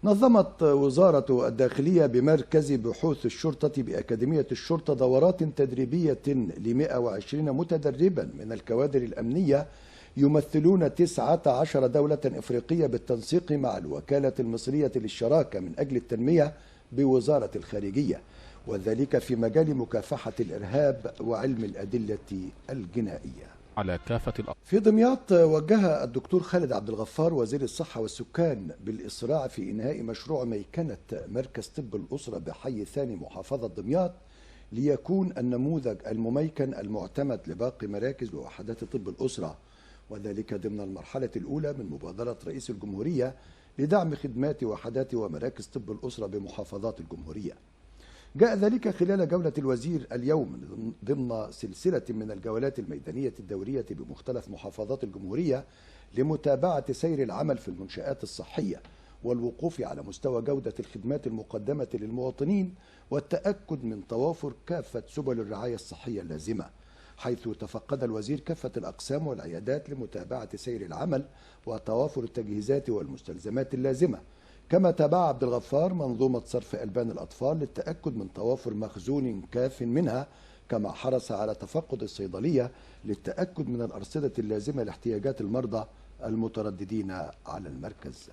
نظمت وزارة الداخلية بمركز بحوث الشرطة بأكاديمية الشرطة دورات تدريبية ل 120 متدربا من الكوادر الأمنية يمثلون 19 دولة إفريقية بالتنسيق مع الوكالة المصرية للشراكة من أجل التنمية بوزارة الخارجية، وذلك في مجال مكافحة الإرهاب وعلم الأدلة الجنائية. على كافة في دمياط وجه الدكتور خالد عبد الغفار وزير الصحة والسكان بالإسراع في إنهاء مشروع ميكنة مركز طب الأسرة بحي ثاني محافظة دمياط ليكون النموذج المميكن المعتمد لباقي مراكز ووحدات طب الأسرة، وذلك ضمن المرحلة الأولى من مبادرة رئيس الجمهورية لدعم خدمات وحدات ومراكز طب الأسرة بمحافظات الجمهورية. جاء ذلك خلال جولة الوزير اليوم ضمن سلسلة من الجولات الميدانية الدورية بمختلف محافظات الجمهورية لمتابعة سير العمل في المنشآت الصحية والوقوف على مستوى جودة الخدمات المقدمة للمواطنين والتأكد من توافر كافة سبل الرعاية الصحية اللازمة، حيث تفقد الوزير كافة الأقسام والعيادات لمتابعة سير العمل وتوافر التجهيزات والمستلزمات اللازمة. كما تابع عبد الغفار منظومة صرف ألبان الأطفال للتأكد من توافر مخزون كاف منها، كما حرص على تفقد الصيدلية للتأكد من الأرصدة اللازمة لاحتياجات المرضى المترددين على المركز.